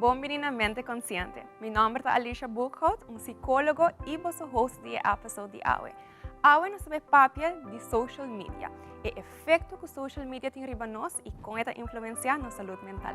Bon bini na Mente Consciente. Mi nomber ta Alicia Boekhout, un psicologo y boso host di e episode di awe. Awe nos ta bay papia di social media, e efecto cu social media tin riba nos y con e ta influencia nos salud mental.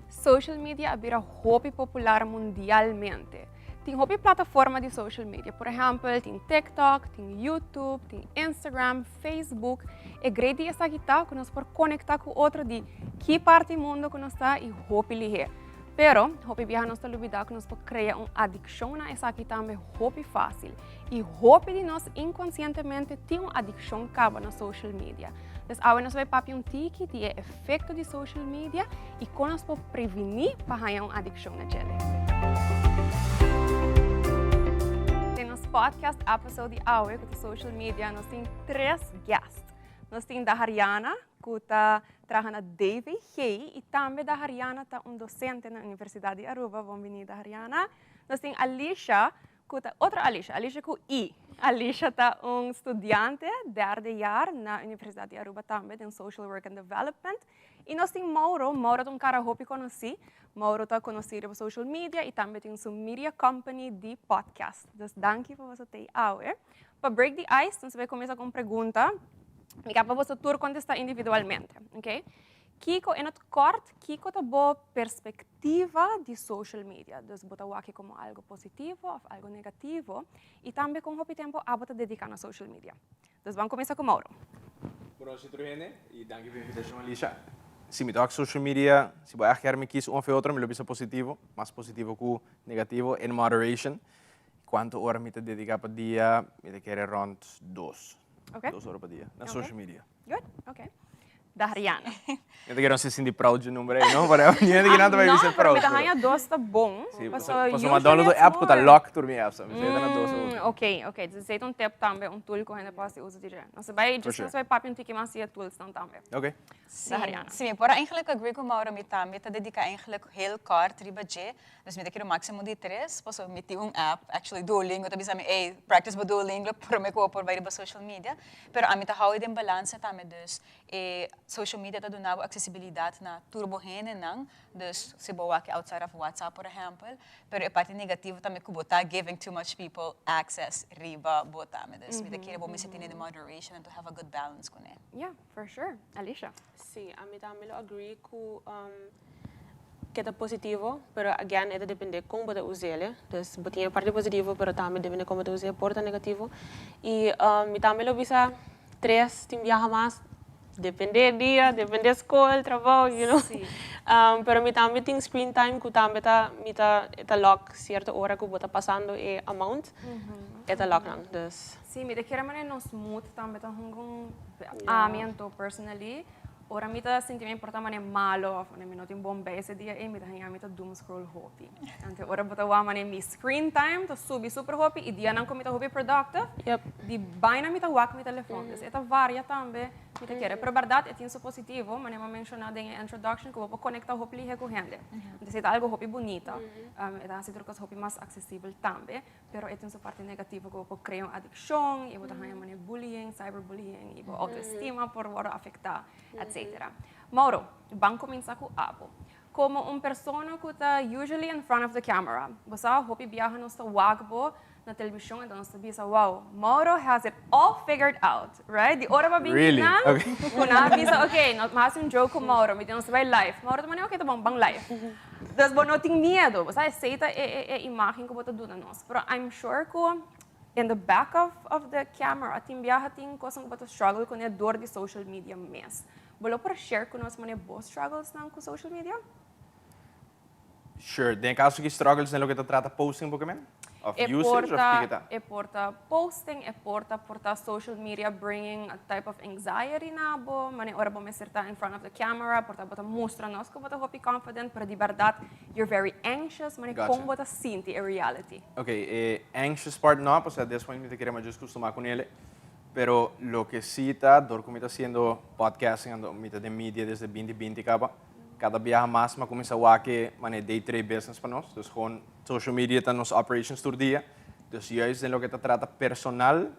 Social media a bira hopi popular mundialmente. Tin hopi plataforma di social media, por ehempel tin TikTok, tin YouTube, tin Instagram, Facebook. E great di esaki ta ku nos por konektá ku otro di ki parti mundo ku nos ta i hopi lihé. Pero, hopi biaha nos ta lubidá ku nos por krea un adikshon na esaki tambe hopi fásil. I hopi di nos inkonsientemente tin un adikshon kaba na social media. Dus awe nos bai papia un tiki di e efekto di social media i kon nos por prevení pa haña un adikshon na djele. Den nos podcast episode di awe ku ta social media nos tin tres guest. Nos tin Dahariana ku ta traha na DVG i tambe Dahariana ta un dosente na Universidat di Aruba. Bon bini, Dahariana. Nos tin Alisha ku ta otro Alisha, Alisha ku I. Alisha ta un studiante derde jaar na Universidat di Aruba tambe den Social Work and Development. I nos tin Mauro, Mauro ta un kara hopi konosí. Mauro ta konosí riba social media i tambe tin su media company di podcast. Dus danki pa boso t'ei awe. Pa break the ice, nos ta bai kuminsá ku un pregunta. Mi ke pa boso tur kontestá individualmente, okay? Kiko, in het kort, kiko ta bo perspektiva di social media? Dus bo ta wak komo algo positivo òf algo negativo? I tambe kon hopi tempu abo ta dediká na social media? Dus ban kuminsá ku Mauro. Bon nochi tur hende i danki pa e invitashon, Alicia. Si mi ta wak social media, si bo ègt kier mi kis un òf e otro, mi lo bisa positivo, mas positivo ku negativo, in moderation. Kuantu ora mi ta dediká pa dia? Mi ta kere rònt dos. 2 ora pa dia na social media. Good, okay. Dahriana. Mi ta kere no sinti proud dje number ei, no? Pero mi hende kinan ta bai bisa proud. No, pero mi ta haña dos ta bon. Sí, pasobra mi a download un app ku ta lock tur mi apps. Mi ta na dos hopi. Ok, ok. Dus esei ta un tip tambe, un tool ku hende por hasi uso di dje. Nos ta bai, just nos ta bai papia un tiki mas di e toolsnan tambe. Ok. Dahriana. Sí, mi por eigenlijk agree ku Mauro, mi tambe ta dediká eigenlijk heel kort riba dje. Dus mi ta kere máximo di tres, pasobra mi tin un app, actually Duolingo ta bisa mi, ey, practice bo Duolingo prome ku bo por bai riba social media. Pero ami ta hou e den balansa tambe, dus e social media ta duna bo aksesibilidat na tur bo hendenan, dus si bo wak outside of WhatsApp por ehèmpel, pero e parti negativo tambe ku bo ta giving too much people access riba bo tambe. Dus mi ta kere bo mester tene di moderation and to have a good balance kuné. Yeah, for sure. Alicia? Sí, ami tambe lo agree ku ke ta positivo, pero again e ta depende kon bo ta us'el. Dus bo tin e parti positivo, pero tambe depende kon bo ta us'e por ta negativo. I mi tambe lo bisa tres tin biaha mas, depende e dia, depende skol, trabou, you know. Pero mi tambe tin screen time ku tambe ta mi ta e ta lock sierto ora ku bo ta pasando e amount, e ta lock nan. Dus. Sí, mi ta kere manera nos mood tambe ta hunga un, ami anto personally, Ora mi ta sinti mi por ta manera malo of manera mi no tin bon bij ese dia ei, mi ta haña mi ta doom scroll hopi. Anto ora bo ta wak manera mi screen time ta subi super hopi i dianan ku mi ta hopi productive, di baina mi ta wak mi telefon. Dus e ta varia tambe mi ta kere. Pero bèrdat e tin su positivo, manera mi a menshoná den e introduction ku bo por konektá hopi lihe ku hende. Anto esei ta algu hopi bunita. E ta hasi tur kos hopi mas aksesibel tambe. Pero e tin su parti negativo ku bo por krea un adikshon i bo ta haña manera bullying, cyberbullying i bo autoestima por wòrdu afektá, etcetera. Mauro, ban kuminsá ku abo. Komo un persona ku ta usually in front of the camera, bo sa hopi biaha nos ta wak bo na televishon enton nos ta bisa wow, Mauro has it all figured out, right? Di ora bo a bin kinan, ku nan a bisa ok, nos hasi un joke ku Mauro, mi di nos ta bai live. Mauro ta manda ok ta bon, ban live. Dus bo no tin miedo, bo sa esey ta e e imagen ku bo ta duna nos. Pero I'm sure ku in the back of of the camera tin biaha tin kosnan ku bo ta struggle kuné dor di social media mes. Bo lo por share ku nos manera bo strugglesnan ku social media? Sure, den e kaso ki struggles den loke ta trata posting bo ke men? Of usage of kiko ta? E por ta posting, e por ta por ta social media bringing a type of anxiety na bo, manera ora bo mester ta in front of the camera, por ta bo ta mustra nos ku bo ta hopi confident, pero di bèrdat you're very anxious, manera kon bo ta sinti e reality? Ok, e anxious part no, pasobra at this point mi ta kere mas just kustumá ku nele, pero loke si ta, dor ku mi ta hasiendo podcasting anto mi ta den media desde 2020 kaba, kada biaha mas mi a kuminsá wak e manera day trade business pa nos, dus gewoon Social media ta nos operations tur dia, dus juist den loke ta trata personal,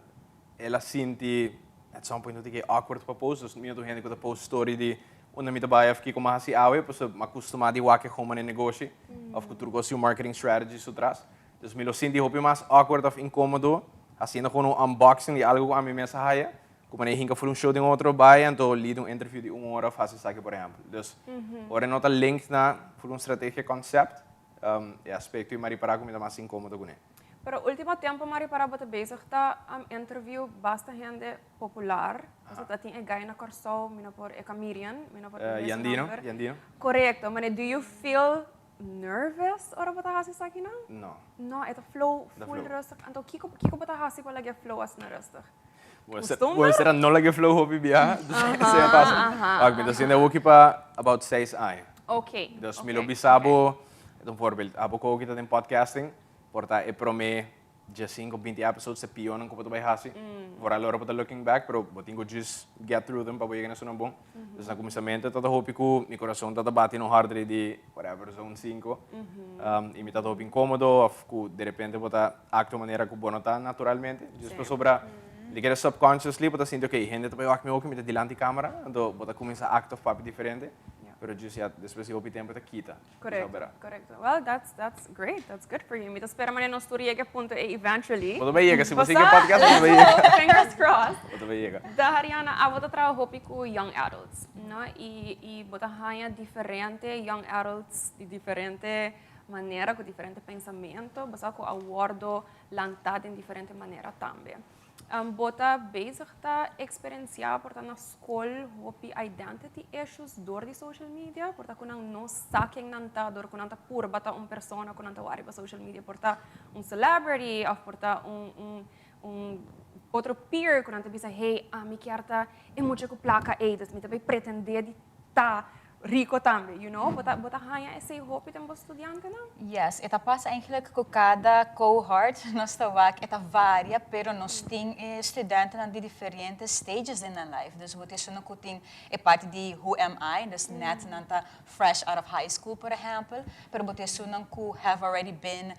el a sinti At some point ta awkward pa post, dus mi no hende ku ta post story di unda mi ta bai of kiko m'a hasi awe, pues m'a kustumá di wak e man negoshi, of ku tur un marketing strategy su tras. Dus mi lo sinti hopi mas awkward of inkómodo, hasiendo gewoon un unboxing di algo ku ami mes a haya, komo mi hinka for un show di otro bai, anto lead un interview di un ora of hasi esaki, por ehèmpel. Dus, ora no ta link na for un strategia concept, e aspekto ei m'a ripará ku mi ta mas inkómodo kuné. Pero último tempu m'a ripará bo ta bezig ta interview basta hende popular. So tatin e guy na Kòrsou, mi no por e comedian, mi no por Yandino, Yandino. Korekto, maar do you feel nervous ora bo ta hasi esaki nan? No. No, e ta flow full rustig. Anto kiko bo ta hasi pa laga flow asina rustig? Bo será no laga flow hopi bia, esei a pasa. Wak, mi ta hasiendo awoki pa about 6 aña. Dus mi lo bisa bo, un voorbeeld, abo ku ta den podcasting, por ta e promé 15, 20 episodes e piónan ku bo ta bai hasi. Vooral ora bo ta looking back, pero bo tin ku just get through them pa bo yega na esun bon. Dus na kuminsamentu tabata hopi ku mi kurason tabata bati na un heart rate di whatever, zone 5. I mi tabata hopi inkómodo of ku de repente bo ta aktua manera ku bo no ta naturalmente. Just pasobra di kere subconsciously bo ta sinti, okay, hende ta bai wak mi oki, mi ta dilanti kamera, anto bo ta kuminsá aktua of papia diferente. Pero just ya despues di hopi tempu ta kita. Korekto. Well, that's great. That's good for you. Mi ta spera manera nos tur yega punto ei eventually. Bo ta bai yega, si bo sigui podcast, bo ta bai yega. Fingers crossed. Bo ta bai yega. Dariana, abo ta traha hopi ku young adults, no? I bo ta haña diferente young adults di diferente manera, ku diferente pensamentu, bo sa ku a wòrdu lantá den diferente manera tambe. Bo ta bezig ta eksperensiá por ta na skol hopi identity issues dor di social media, por ta ku nan no sa ken nan ta, dor ku nan ta purba ta un persona ku nan ta wak riba social media, por ta un celebrity of por ta un otro peer ku nan ta bisa, "Hey, ami kier ta e mucha ku plaka ei, dus mi ta bai pretendé di ta rico tambe." Bo ta haña esei hopi den bo studiantenan? Yes, e ta pasa eigenlijk ku kada cohort nos ta wak, e ta varia, pero nos tin studiantenan di diferente stages in nan life. Dus bo tin esun ku tin e parti di "Who am I?", dus net nan ta fresh out of high school, por ehèmpel, pero bo tin esun ku have already been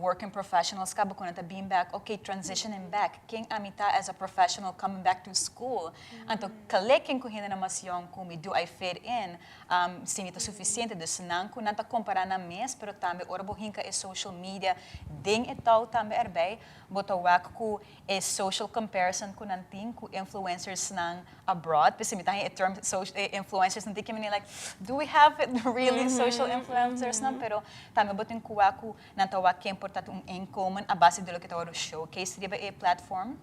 working professionals, kaba ku nan ta being back, okay, transitioning back. Ken ami ta as a professional coming back to school? Anto clicking ku hende mas young ku mi, do I fit in? Si mi ta sufisiente, dus nan ku nan ta kompará nan mes, pero tambe ora bo hinka e social media den e touw tambe erbij, bo ta wak ku e social comparison ku nan tin ku influencers nan abroad. P'esei mi ta e term social influencers nan tin ku like, do we have really social influencers nan? Pero tambe bo tin ku wak ku nan ta wak ken por ta un inkomen a base di loke ta wòrdu showcase riba e platform.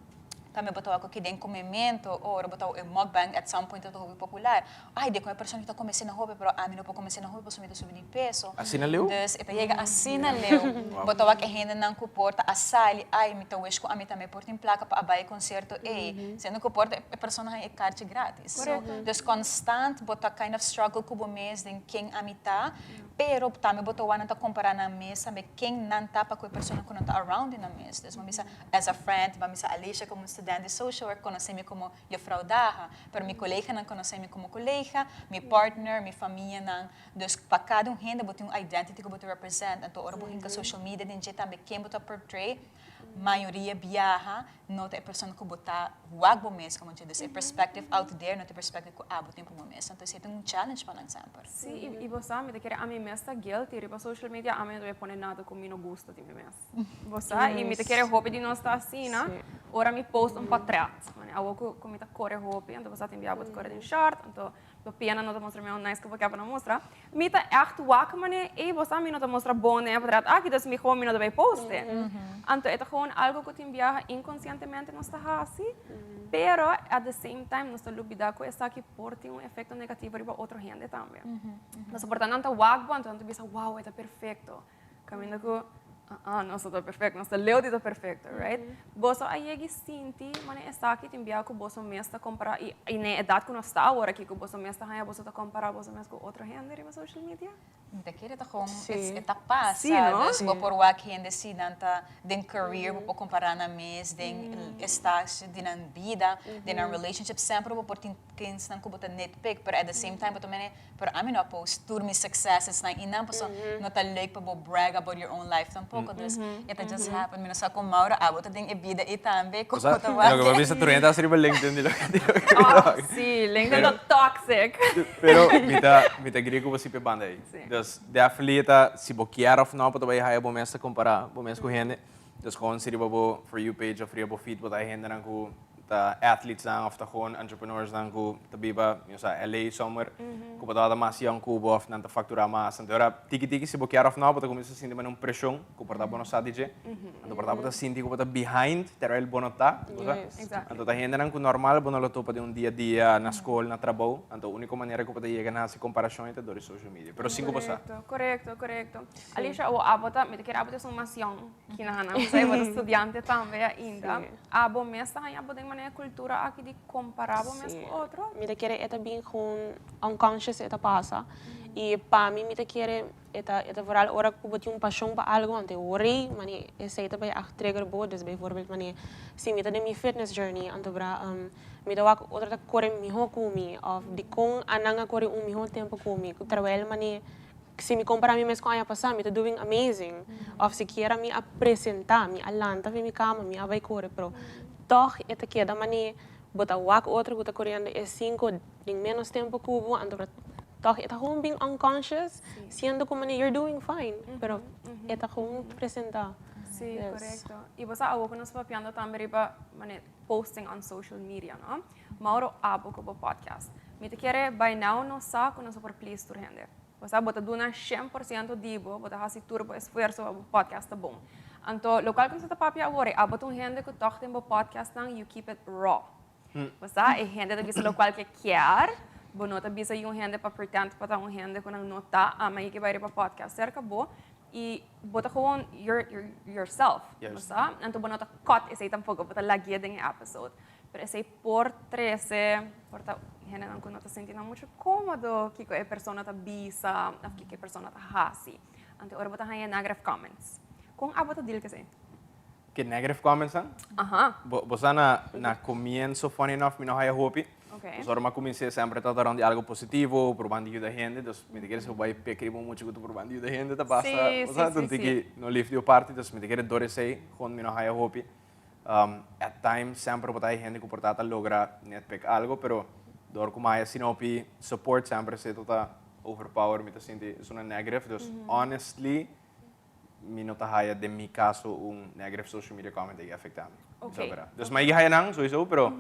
Tambe bo ta wak ku den komementu, ora bo ta e mukbang at some point ta hopi popular. Ai, de ku e persona ta kome asina hopi, pero ami no por kome asina hopi pasobra mi ta subi di peso. Asina leu? Dus e ta yega asina leu. Bo ta wak e hendenan ku por ta a sali, ai, mi ta wish ku ami tambe por tin plaka pa a bai konsierto ei. Siendo ku por ta e persona haña e karchi gratis. So, dus constant bo ta kind of struggle ku bo mes den ken ami ta, pero tambe bo ta wak nan ta kompará nan mes tambe ken nan ta pa ku e persona ku nan ta around den nan mes. Dus bo bisa as a friend, bo bisa Alicia komo student di social work konosé mi komo juffrouw Daha, pero mi koleganan konosé mi komo kolega, mi partner, mi famianan. Dus pa kada un hende bo tin un identity ku bo ta represent. Anto ora bo hinka social media den dje tambe ken bo ta portray, mayoria biaha no ta e persona ku bo ta wak bo mes komo dje. Dus e perspective out there no ta e perspective ku abo tin pa bo mes. Anto esei ta un challenge pa nan semper. Si, i bo sa, mi ta kere ami mes ta guilty riba social media, ami no ta pone nada ku mi no gusta di mi mes. Bo sa, i mi ta kere hopi di nos ta asina, ora mi post un portret. Awo ku mi ta kore hopi, anto bo sa tin bia bo ta kore den short, anto bo pianan no ta mustra mi nice ku bo ke pa nan mustra. Mi ta echt wak mane, ei, bo sa mi no ta mustra bon den e portret aki, dus mi gewoon mi no ta bai post e. Anto e ta gewoon algo ku tin biaha inkonsientemente nos ta hasi, pero at the same time nos ta lubida ku esaki por tin un efekto negativo riba otro hende tambe. Nos por ta nan ta wak bo, anto nan ta bisa, "Wow, e ta perfekto." Kaminda ku nos no ta perfekto, nos ta leu di ta perfekto, right? Boso a yegi sinti mane esaki tin bia ku boso mes ta kompará i na e edat ku nos ta awor aki ku boso mes ta haña boso ta kompará boso mes ku otro hende riba social media? Mi ta kere ta gewoon e ta pasa. Sí, no? Dus bo por wak hende si nan ta den career, bo por compara nan mes den e stage di nan bida, den nan relationship. Semper bo por tin kinsnan ku bo ta nitpick, pero at the same time bo ta mene, pero ami no a post tur mi successes nan y nan, pasobra no ta leuk pa bo brag about your own life tampoco. Dus e ta just happen. Mi no sa con Mauro abo ta den e bida ey tambe, con bo ta wak. Loke bo a bisa tur hende ta riba LinkedIn di loke di loke. Oh, sí, LinkedIn ta toxic. Pero mi ta mi ta agree ku bo si p'e banda ei. Dus definitely e ta si bo kier of no bo ta bai haya bo mes ta kompara bo mes ku hende. Dus gewoon si riba bo for you page of riba bo feed bo ta haya hendenan ku ta athletesnan of ta gewoon entrepreneursnan ku ta biba mi no sa LA somewhere ku bo tabata mas young ku bo of nan ta faktura mas. Anto ora tiki tiki si bo kier of no bo ta kuminsa sinti manera un preshon ku por ta bo no sa di dje. Anto por ta bo ta sinti ku bo ta behind terwijl bo no ta, bo sa. Anto ta hendenan ku normal bo no lo topa den un dia a dia na skol, na trabou. Anto uniko manera ku bo ta yega na hasi komparashon e ta dor di social media. Pero sin ku bo sa. Korekto, korekto. Alicia, awor abo ta, mi ta kere abo ta esun mas yong ki nan. Bo sa bo ta studiante tambe ainda. Abo mes ta haña bo den manera e kultura aki di kompará bo mes ku otro? Mi ta kere e ta bin gewoon unconscious e ta pasa. I pa mi mi ta kere E ta e ta vooral ora ku bo tin un pashon pa algu, anto e worry mane esei ta bai ag trigger bo. Dus bijvoorbeeld mane si mi ta den mi fitness journey anto bra mi ta wak otro ta kore miho ku mi of dikon anan a kore un miho tempo ku mi terwijl mane si mi kompara mi mes ku aña pasa mi ta doing amazing of sikiera mi a presenta mi a lanta for mi kama mi a bai kore pero tog e ta keda mane bo ta wak otro ku ta koriendo e sinku den menos tempo ku bo anto bra Toch e ta gewoon bin unconscious, siendo cu mane you're doing fine, pero e ta gewoon presenta. Sí, corecto. Y bo sa awo cu nos papiando tambe riba mane posting on social media, no? Mauro abo cu bo podcast. Mi ta kere by now nos sa cu nos a por please tur hende. Bo sa bo ta duna 100% di bo, bo ta haci tur bo esfuerzo pa bo podcast ta bon. Anto locual cu nos ta papia awor, abo ta un hende cu toch den bo podcastnan you keep it raw. Bo sa, e hende ta bisa lokual ke kier, bo no ta bisa yun hende pa pretend pa ta un hende ku nan no ta, ama i ke bai riba podcast serka bo, i bo ta gewoon your, your, yourself, bo sa? Anto bo no ta cut esei tampoko, bo ta lagu'e den e episode. Pero esei por trese, por ta hendenan ku no ta sinti nan muchu komodo kiko e persona ta bisa òf kiko e persona ta hasi. Anto ora bo ta haña negative comments, kon abo ta deal ku esei? Ke negative comments nan? Aha. Bo, bo sa na, na comienzo, funny enough, mi no haya hopi. Okay. Dus ora mi a cuminsa semper ta rond di algo positivo, probando di yuda hende. Dus mi ta kere si bo bai pek riba un mucha cu ta probando di yuda hende ta basta, bo sa, ta un tiki no lief di bo parti. Dus mi ta kere door esey, gewoon mi no haya hopi. At times semper bo ta haya hende cu por ta ta logra net pek algo, pero door cu mi haya asina hopi support semper esey ta ta overpower, mi ta sinti esuna negative. Dus honestly, Mi no ta haya den mi caso un negative social media comment ei afecta mi. Ok. Dus mi a haya nan sowieso, pero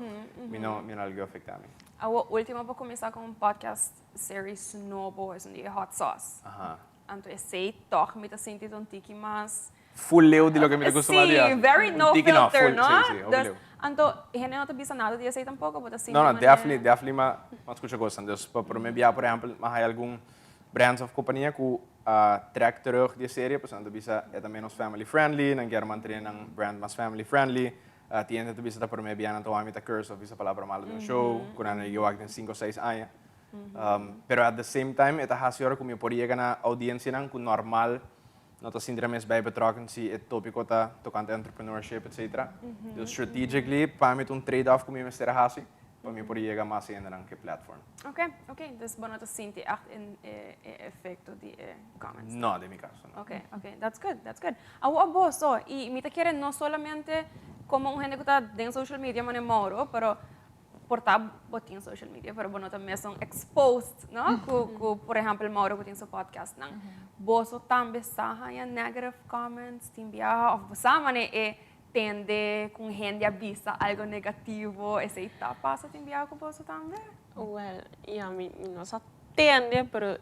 mi no mi no algo afecta mi. Awo ultimo bo cuminsa cu un podcast series nobo, esun di e hot sauce. Aha. Anto esey toch mi ta sinti ta un tiki mas. Full leu di loke mi ta costuma di Si, very no filter, no? Si, si, hopi leu. Anto hende no ta bisa nada di esey tampoco, bo ta sinti No, no, manera. definitely, definitely mi a scucha cosnan. Dus pa prome bia, por ehempel, mi a haya algun brands of compania cu a trek terug di e serie pasobra nan ta bisa e ta menos family friendly, nan kier mantene nan brand mas family friendly. Tin hende ta bisa ta prome bia nan ta wak mi ta curse of bisa palabra malo den un show ku nan a yega wak den sinku o seis aña. Pero at the same time e ta hasi ora ku mi por yega na audiencianan ku normal no ta sinti nan mes bij betrokken si e topiko ta tokante entrepreneurship etcetera. Dus strategically pa mi ta un trade off ku mi mester a hasi pa mi por yega mas hendenan ku e platform. Ok, ok. Dus bo no ta sinti echt e efecto di e comments? No, den mi caso no. Ok, ok. That's good, that's good. Awor abo so, y mi ta kere no solamente como un hende cu ta den social media manera Mauro, pero por ta bo tin social media, pero bo no ta mesun exposed, no? Cu, cu por ehempel Mauro cu tin su podcastnan. Boso tambe sa haña negative comments tin biaha of bo sa manera e Tende cu un hende a bisa algo negativo, esey ta pasa tin biaha cu boso tambe? Well, ya, mi no sa tende, pero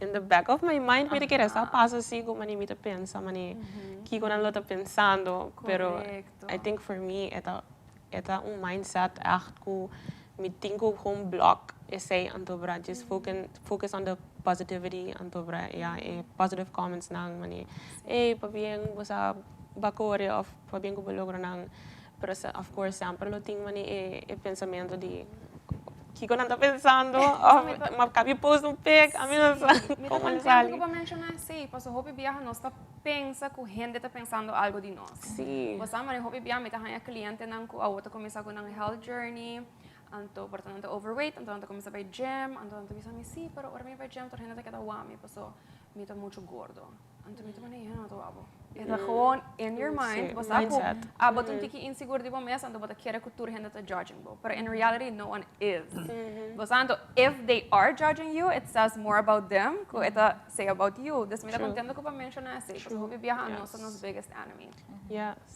in the back of my mind mi ta kere sa pasa si cu mane mi ta pensa mane kico nan lo ta pensando, pero I think for me e ta e ta un mindset echt cu mi tin cu gewoon block esey anto bra just focus on the positivity anto bra ya e positive comments nan mane ey pabien bo sa bakore of pabien ku bo logra nan pero of course semper lo tin mane e e pensamento di Kiko nan ta pensando of m'a kabi post un pic, ami no sa Mi ta kon contento sali. ku bo a menshoná esei, pasobra hopi biaha nos ta pensa ku hende ta pensando algo di nos. Sí. Bo sa manera hopi biaha mi ta haña klientenan ku awor ta kuminsá ku nan health journey, anto por ta nan ta overweight, anto nan ta kuminsá bai gym, anto nan ta bisa mi, sí, pero ora mi bai gym tur hende ta keda wak mi pasobra mi ta muchu gordo. Anto mi ta pone hende no ta wak bo. E ta gewoon in your mind, bo sa ku abo ta un tiki insigur di bo mes, anto bo ta kere ku tur hende ta judging bo. Pero in reality no one is. Bo sa anto if they are judging you, it says more about them ku e ta say about you. Dus mi ta kontento ku bo a menshona esei, pasobra hopi biaha anos ta nos biggest enemy.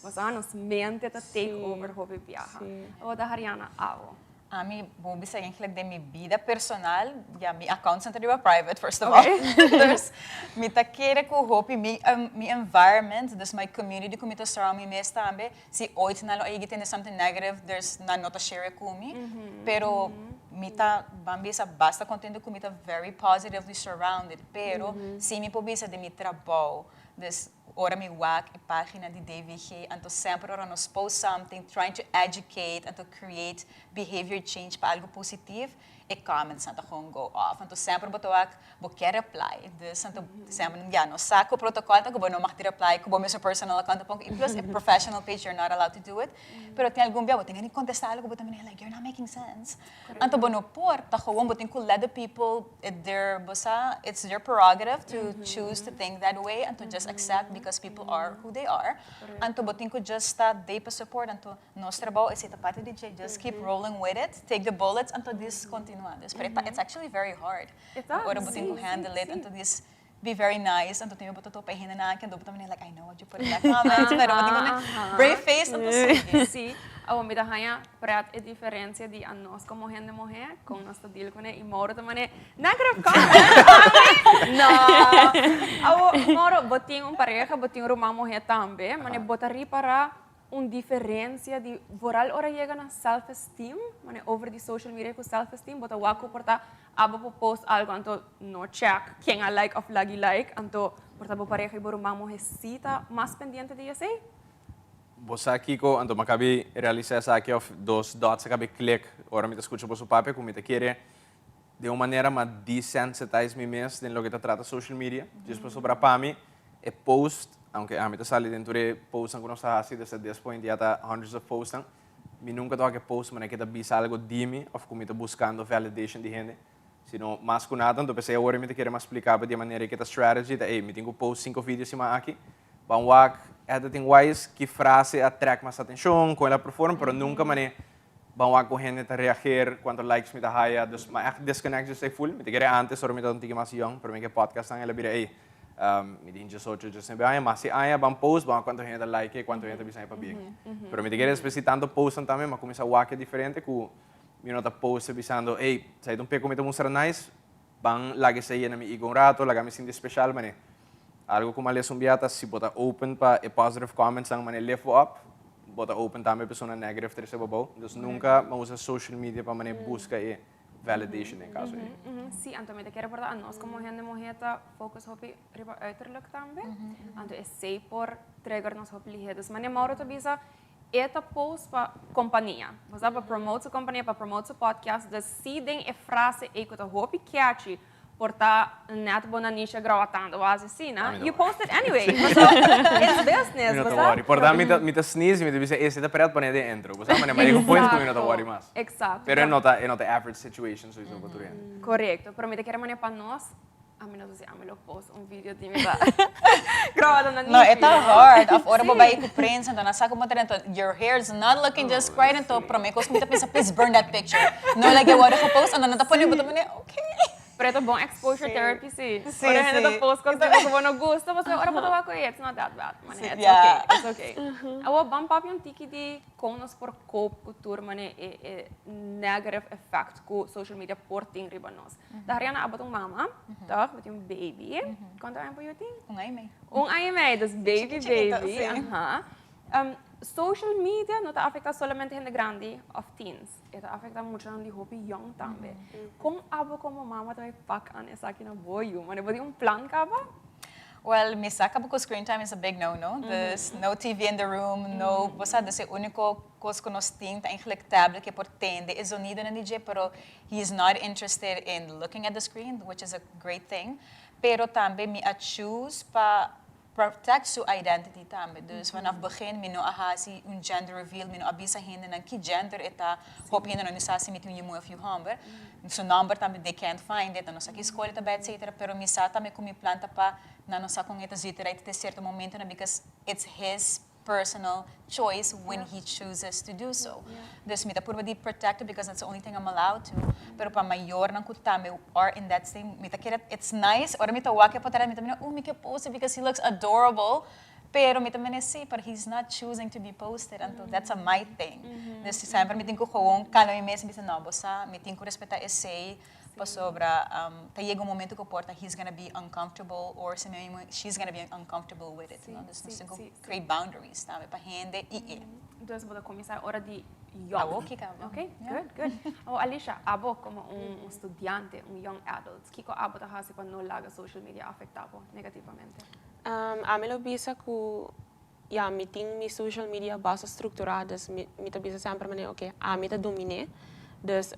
Bo sa nos mente ta take over hopi biaha. Abo ta Hariana abo. Ami bo bisa eigenlijk den mi bida personal, ya mi accounts nan ta riba private first of all. Dus mi ta kere ku hopi mi mi environment, dus my community ku mi ta surround mi mes tambe, si ooit nan lo a yega tende something negative, there's nan no ta share e ku mi. Pero mi ta ban bisa basta contento ku mi ta very positively surrounded, pero si mi por bisa den mi trabou, dus Ora mi wak e pagina di DVG, anto semper ora nos post something trying to educate anto create behavior change pa algo positiv, e comments nan ta gewoon go off. Anto semper bo ta wak, bo kier reply. Dus anto semper, ya, nos sa cu protocol ta cu bo no mag di reply cu bo mesun personal account tampoco y plus e professional page you're not allowed to do it. Pero tin algun bia bo tin gana di contesta algo bo ta mira like you're not making sense. Anto bo no por, ta gewoon bo tin cu let the people it their bo sa it's their prerogative to choose to think that way anto just accept because people are who they are anto bo tin cu just ta dey pa support anto nos trabou esey ta parti di dje just keep rolling with it take the bullets anto dis continua dus pero it's actually very hard ora bo tin cu handle it anto dis be very nice anto tin bo ta topa e hendenan aki anto bo ta manera like I know what you put in that comment pero bo tin cu brave face anto sigui. Sí, awor mi ta haña pret e diferencia di anos como hende muhé con nos ta deal cune y Mauro ta manera negative comment no awor Mauro bo tin un pareha bo tin un ruman muhé tambe manera bo ta ripara un diferencia di vooral ora yega na self esteem, mane over di social media cu self esteem, bo ta wak cu por ta abo por post algo anto no check ken a like of lagi like, anto por ta bo pareha y bo ruman muhe si ta mas pendiente di esey. Bo sa kico anto mi a cabi realisa esaki of dos dots a cabi click ora mi ta scucha boso papia cu mi ta kere den un manera m'a desensitize mi mes den loke ta trata social media. Djis pasobra pa mi e post, aunke ami ta sali den tur e postnan ku nos ta hasi, desde this point ya ta hundreds of postnan, mi nunka ta wak e post manera ke ta bisa algo di mi of ku mi ta buskando validation di hende, sino mas ku nada, anto p'esei awor mi ta kere mas splika bo di e manera ke ta strategy ta ey mi tin ku post sinku video siman aki, ban wak editing wise ki frase a trek mas atenshon, kon el a perform, pero nunka manera Ban wak con hende ta reageer, cuanto likes mi ta haya, dus mi a echt disconnect dje esey full. Mi ta kere antes ora mi tabata un tiki mas young, pero mi ke podcast nan el a bira ey, mi tin diesocho, diesnuebe aña, mas si aña ban post, ban wak cuanto hende ta like e, cuanto hende ta bisa mi pabien. Pero mi ta kere despues di tanto postnan tambe mi a cuminsa wak e diferente cu mi no ta post bisando ey, esey ta un pek cu mi ta mustra nice, ban laga esey yena mi ego un rato, laga mi sinti special, mane algo cu mi a lesa un bia ta si bo ta open pa e positive comments nan mane lift bo up, Bo ta open tambe persona negative trece bo bou. Dus nunca mi a usa social media pa manera busca e validation den caso ei. Sí, anto mi ta kere por ta anos como hende muher ta focus hopi riba uiterlijk tambe. Anto esey por trigger nos hopi lihe. Dus manera Mauro ta bisa, e ta post pa compania. Bo sa, pa promote su compania, pa promote su podcast. Dus si den e frase ei cu ta hopi catchy, Por ta net bo nanisha grawatando o haci asina, you post it anyway. Pasobra it's business, Mi no bo ta sa? worry. Por ta mi ta mi ta sneeze y mi ta bisa ese ta pret pone den intro. Bo sa manera mi a yega un point cu mi no ta worry mas. Exacto. Pero e no ta e no ta average situation sowiso pa tur hende. Correcto. Pero mi ta kere manera pa nos, ami no ta si ami lo post un video di mi ta grawata nanishi. No, e ta hard. Of ora bo bai cu prensa, enton nan sa como ta den, enton your hair is not looking just right, enton prome cos cu mi ta pensa, please burn that picture. No like e worde gepost, enton nan ta pone bo ta pone, okay. Pero e ta bon exposure therapy si. Sí, Ora hende ta sí. post cos di bo cu bo no gusta, pasobra ora bo ta wak cu ey, it's not that bad. Mane, it's Yeah. okay, it's okay. Awor ban papia un tiki di con nos por cope cu tur mane e e negative effect cu social media por tin riba nos. Dariana, abo ta un mama, toch? Bo tin un baby. Cuanto aña bo yu tin? Un aña y mei. Un aña y mei, dus baby, Chikito, chikito, baby. sí. Aha. Social media no ta afecta solamente hende grandi of teens. E ta afecta muchanan di hopi young tambe. Con abo como mama ta bay pak an esaki na bo yu? Mane bo tin un plan caba? Well, mi sa caba cu screen time is a big no no. Dus no TV in the room, no, bo sa, dus e unico cos cu nos tin ta eigenlijk tablet cu por tende e zonidonan di dje, pero he is not interested in looking at the screen, which is a great thing. Pero tambe mi a choose pa protect su identity tambe. Dus vanaf begin mi no a haci un gender reveal, mi no a bisa hendenan ki gender e ta, hopi hende no ni sa si mi tin un yu muhe of yu homber. Su nomber tambe they can't find it, nan no sa ki skol e ta bai etcetera, pero mi sa tambe ku mi plan ta pa nan no sa kon e ta zit right te sierto momentonan because it's his personal choice when he chooses to do so. Dus mi ta purba di protect it because that's the only thing I'm allowed to, pero pa mayornan ku tambe are in that same, mi ta kere it's nice ora mi ta wak e potret mi ta mira, oh mi ke post it because he looks adorable, Pero mi ta mene si, pero he's not choosing to be posted, anto that's a my thing. Dus semper mi tin ku gewoon kalma mi mes i bisa no, bo sa, mi tin ku respetá esei pasobra ta yega un momento ku por ta he's gonna be uncomfortable or si mi she's gonna be uncomfortable with it, no? Dus nos tin ku create boundaries tambe pa hende i e. Dus bo ta kuminsá ora di yong. Awo ki kaba. Ok, good, good. Awo Alisha, abo komo un studiante, un young adult, kiko abo ta hasi pa no laga social media afektá bo negativamente? Ami lo bisa ku ya mi tin mi social media basta strukturá, dus mi mi ta bisa semper manera oke ami ta dominé, dus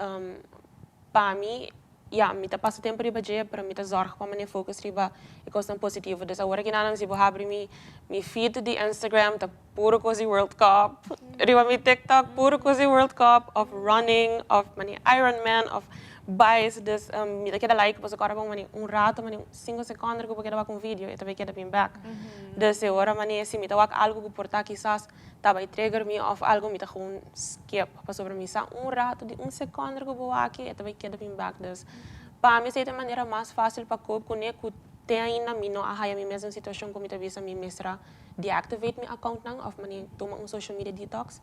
pa mi ya mi ta pasa tempu riba dje pero mi ta zòrg pa manera focus riba e kosnan positivo, dus awor aki si bo habri mi mi feed di Instagram ta puro kos di world cup, riba mi tiktok puro kos di world cup of running of manera iron man of bais dus mi ta keda like pasobra ora bo manera un rato manera sinku sekondo ku bo keda wak un video e ta bai keda bin bek dus e ora manera si mi ta wak algu ku por ta kisas ta bai trigger mi of algu mi ta gewoon skip pasobra mi sa un rato di un sekondo ku bo wak e ta bai keda bin bek dus pa mi esei ta e manera mas fasil pa cope kuné ku te ainda mi no a haya mi mes den un situashon ku mi ta bisa mi mester a deactivate mi accountnan of mane tuma un social media detox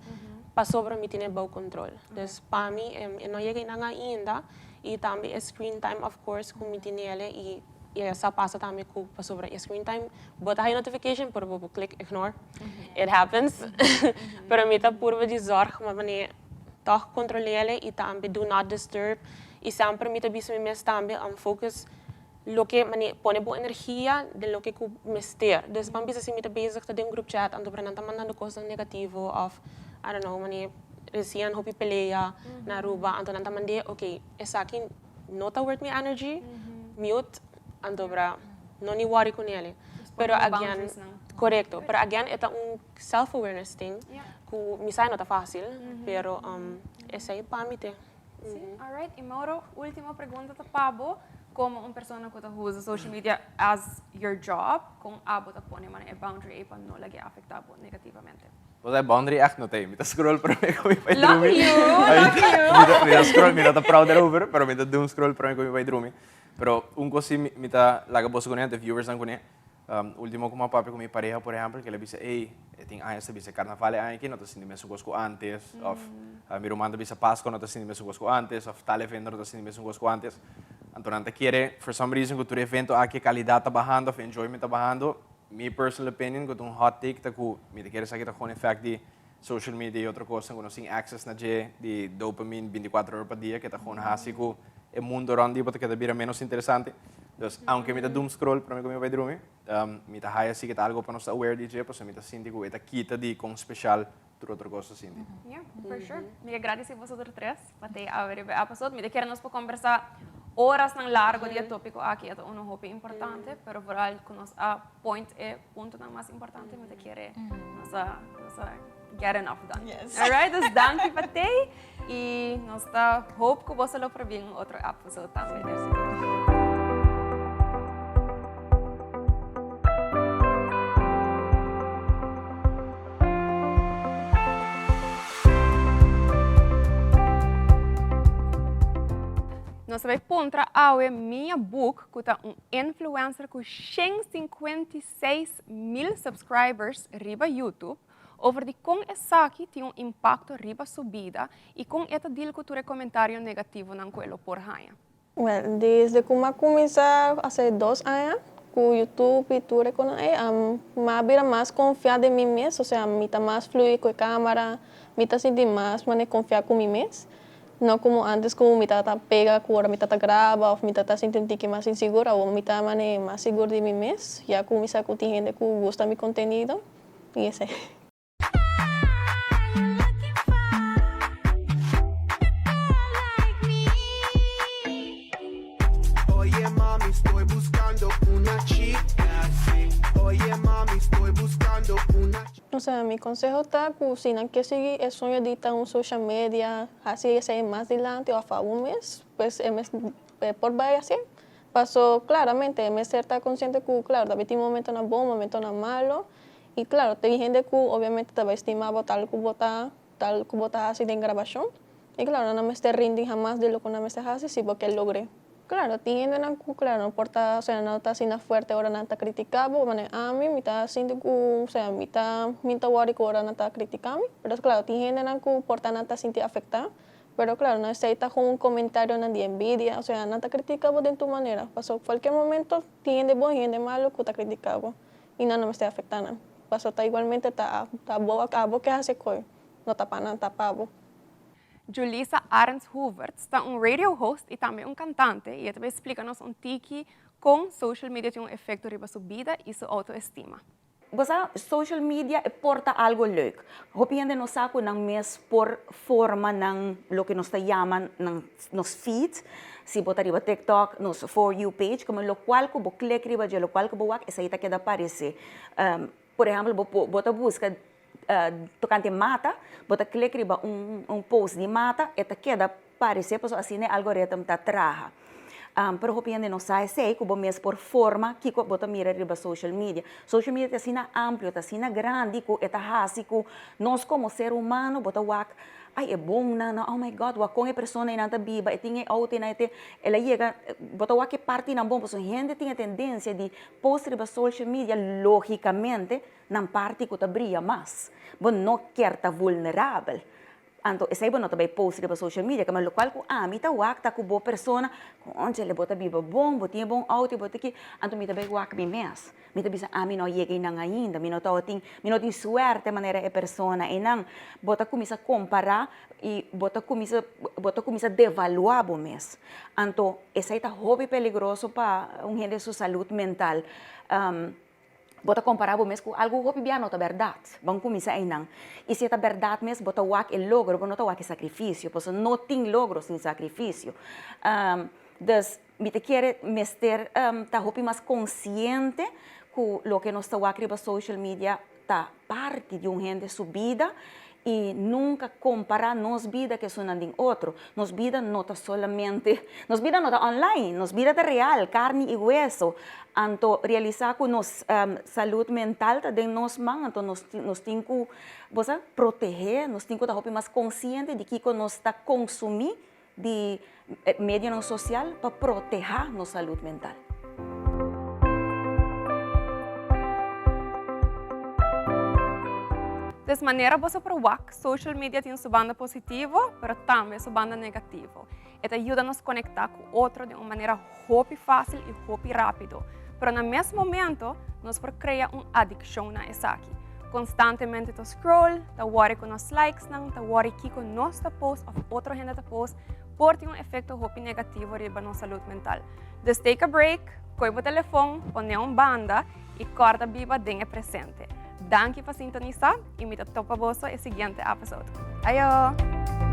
pasobra mi tene bou control. Dus pa mi e no yega einan ainda y tambe e screen time of course cu mi tinele y e sa pasa tambe cu pasobra e screen time bo ta haya notification pero bo por click ignore it happens pero mi ta purba di zorg pa mane toch controlele y tambe do not disturb y semper mi ta bisa mi mes tambe focus Loke mane pone bo energia den loke ku mester. Dus ban bisa si mi ta bezig ta den un group chat anto nan ta mandando kosnan negativo of I don't know mane resien hopi pelea na Aruba anto nan ta mand'é ok esaki no ta worth mi energy mute anto bra no ni worry ku nele. Pero again korekto pero again e ta un self awareness thing ku mi sa e no ta fasil pero esei pa mi te. Sí, alright. Y Mauro, ultimo pregunta ta pa bo, como un persona cu ta usa social media as your job, con abo ta pone mane e boundary ey pa no lag'e afecta bo negativamente? Bo sa e boundary echt no ta ey. Mi ta scroll prome cu mi bai Love drumi. you, love you. Mi ta scroll, mi no ta proud erover, pero mi ta doom scroll prome cu mi bai drumi. Pero un cos si mi ta laga boso cune, anto e viewersnan cune, Ultimo ku mi a papia ku mi pareha por ehèmpel, kila bisa ey, e tin añas ta bisa karnaval e aña aki no ta sinti mesun kos ku ántes, òf mi ruman ta bisa Paskua no ta sinti mesun kos ku ántes, òf tal evento no ta sinti mesun kos ku ántes. Anto nan ta kere for some reason ku tur evento aki e kalidat ta bahando òf e enjoyment ta bahando. Mi personal opinion ku ta un hot take ta ku mi ta kere esaki ta gewoon effect di social media i otro kosnan ku nos tin access na dje, di dopamine binticuatro ora pa dia ke ta gewoon hasi ku e mundo rond di bo ta keda bira menos interesante. Dus, aunke mi ta doom scroll prome ku mi bai drumi, mi ta haya si ke ta algo pa nos ta aware di dje, pasobra mi ta sinti ku e ta kita di kon special tur otro kos ta sinti. Yeah, for sure. Mi ke gradisi boso tur tres pa tei awe riba e episode. Mi ta kere nos por kombersá orasnan largo di e topiko aki, e ta uno hopi importante, pero vooral ku nos a point e puntonan mas importante, mi ta kere nos a nos a get enough done. Yes. Alright, dus danki pa tei y nos ta hoop ku boso lo por bin otro episode tambe. Nos ta bai puntra awe Mia Boek ku ta un influencer ku 156 mil subscribers riba YouTube over di kon esaki tin un impakto riba su bida i kon e ta deal ku tur e komentario negativonan ku e lo por haña. Well, desde ku m'a kuminsá hase dos aña ku YouTube i tur e konan ei, m'a bira mas konfiá den mi mes, osea mi ta mas fluí ku e kámara, mi ta sinti mas manera konfiá ku mi mes. No como antes cu mi tabata pega cu ora mi tabata graba of mi tabata sinti un tiki mas insigur, awor mi ta mane mas sigur di mi mes, ya cu mi sa cu tin hende cu gusta mi contenido y esey. Osea, mi conseho ta cu si nan ke sigui e soño di ta un social media, haci esey mas dilanti of aun mes, pues e mes e por bay haci. Paso claramente e mester ta consciente cu claro ta bay tin momentonan bon, momentonan malo y claro tin hende cu obviamente ta bay stima bo tal cu bo ta, tal cu bo ta haci den grabacion y claro nan no mester rindi hamas di loke nan mester haci si bo ke logre. Claro, tin hendenan cu claro no por ta, osea no ta asina fuerte ora nan ta critica bo, manera ami mi ta sinti cu, osea mi ta mi ta worry cu ora nan ta critica mi, pero claro tin hendenan cu por ta nan ta sinti afecta, pero claro no esey ta un comentarionan di envidia, osea nan ta critica bo den tu manera, pasobra cualkier momento tin hende bon y hende malo cu ta critica bo y nan no mester afecta nan, pasobra ta igualmente ta ta bo abo ke haci coy, no ta pa nan ta pa bo. Julissa Arends Hoevertsz ta un radio host y tambe un cantante y e ta bay splica nos un tiki con social media tin un efecto riba su bida y su autoestima. Bo sa, social media e por ta algo leuk. Hopi hende no sa ku nan mes por forma nan loke nos ta yama nan nos feed. Si bo ta riba TikTok, nos For You page, komo lokual ku bo klik riba dje, lokual ku bo wak, esei ta keda aparesé. Por ehèmpel, bo por bo ta buska tokante mata, bo ta klik riba un un post di mata, e ta keda paresé pasobra asina e algoritm ta traha. Pero hopi hende no sa esei ku bo mes por forma kiko bo ta mira riba social media. Social media ta asina amplio, ta asina grandi ku e ta hasi ku nos komo ser humano bo ta wak Ay e bon nan oh my God wak kon e persona einan ta biba e tin e auto einan e tin el a yega bo ta wak e partinan bon pasobra hende tin e tendencia di post riba social media logicamente nan parti ku ta bria mas bo no kier ta vulnerabel anto esei bo no ta bai post riba social media kamba lokual ku ami ta wak ta ku bo persona conchale bo ta biba bon bo tin e bon auto bo ta ki anto mi ta bai wak mi mes. Mi ta bisa, Ami no a yega einan ainda, mi no tabatin, mi no tin suerte manera e persona einan. Bo ta kuminsá kompará i bo ta kuminsá, bo ta kuminsá devaluá bo mes. Anto esei ta hopi peligroso pa un hende su salud mental. Bo ta kompará bo mes ku algu hopi bia no ta bèrdat. Ban kuminsá einan. I si e ta bèrdat mes, bo ta wak e logro, bo no ta wak e sakrifisio, pasobra no tin logro sin sakrifisio. Dus, Mi ta kere mester ta hopi mas konsiente ku loke nos ta wak riba social media ta parti di un hende su bida i nunka kompará nos bida ku esunnan den otro. Nos bida no ta solamente, nos bida no ta online, nos bida ta real, karni i weso. Anto realisá ku nos salud mental ta den nos man, anto nos nos tin ku, bo sa, protehé, nos tin ku ta hopi mas konsiente di kiko nos ta konsumí di medionan sosial pa protehá nos salud mental. Des manera boso por wak, social media tin su banda positivo, pero tambe su banda negativo. E ta yuda nos konektá ku otro den un manera hopi fásil i hopi rápido, pero na mes momento nos por krea un adikshon na esaki. Konstantemente ta scroll, ta wòri ku nos likesnan, ta wòri kiko nos ta post òf otro hende ta post, por tin un efekto hopi negativo riba nos salud mental. Dus take a break, koe bo telefon, pone un banda i kòrda biba den e presente. Danki pa sintonisá i mi ta topa boso e siguiente episode. Ayo!